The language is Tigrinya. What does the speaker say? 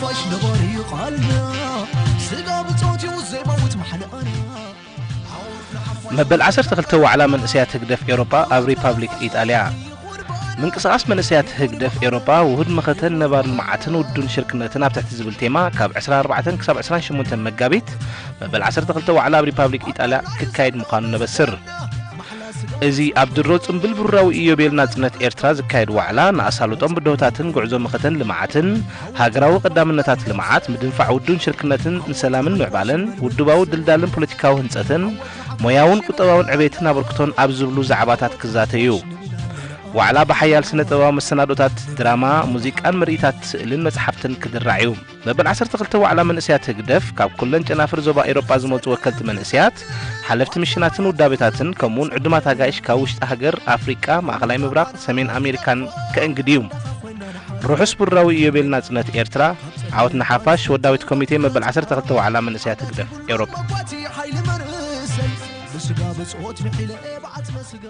ፋሽ ነባሪ ቃልና ስጋ ብጾት እዩ ዘይመውት ማሕለኣና። መበል ዓሰርተ ክልተ ዋዕላ መንእሰያት ህግደፍ ኤውሮጳ ኣብ ሪፓብሊክ ኢጣልያ። ምንቅስቓስ መንእሰያት ህግደፍ ኤውሮጳ ውሁድ መኸተን ነባሪ ልምዓትን ውዱን ሽርክነትን ኣብ ትሕቲ ዝብል ቴማ ካብ ዕስራን ኣርባዕተን ክሳብ ዕስራን ሸሞንተን መጋቢት መበል ዓሰርተ ክልተ ዋዕላ ኣብ ሪፓብሊክ ኢጣልያ ክካየድ ምዃኑ ነበስር። እዚ ኣብ ድሮ ጽምብል ብሩራዊ ኢዮቤል ናጽነት ኤርትራ ዝካየድ ዋዕላ ንኣሳልጦን ብድሆታትን ጉዕዞ መኸተን ልምዓትን ሃገራዊ ቀዳምነታት ልምዓት ምድንፋዕ ውዱን ሽርክነትን ንሰላምን ምዕባለን ውድባዊ ድልዳልን ፖለቲካዊ ህንጸትን ሞያውን ቁጠባውን ዕቤትን ኣበርክቶን ኣብ ዝብሉ ዛዕባታት ክዛተ እዩ። ዋዕላ ብሓያል ስነ ጥበባዊ መሰናዶታት ድራማ፣ ሙዚቃን ምርኢታት ስእልን መጽሓፍትን ክድራዕ እዩ። መበል ዓሰርተ ክልተ ዋዕላ መንእሰያት ህግደፍ ካብ ኩለን ጨናፍር ዞባ ኤሮጳ ዝመጹ ወከልቲ መንእሰያት፣ ሓለፍቲ ምሽናትን ውዳቤታትን ከምኡውን ዕዱማት ኣጋይሽ ካብ ውሽጢ ሃገር፣ ኣፍሪቃ፣ ማእኸላይ ምብራቕ፣ ሰሜን ኣሜሪካን ከእንግድ እዩ። ርሑስ ብሩራዊ ኢዮቤል ናጽነት ኤርትራ። ዓወት ንሓፋሽ። ወዳዊት ኮሚቴ መበል ዓሰርተ ክልተ ዋዕላ መንእሰያት ህግደፍ ኤውሮጳ። መጓቲ ሓይሊ መንእሰይ ብስጋ ብጾት ንሒለ ብዓጽመ ስጋ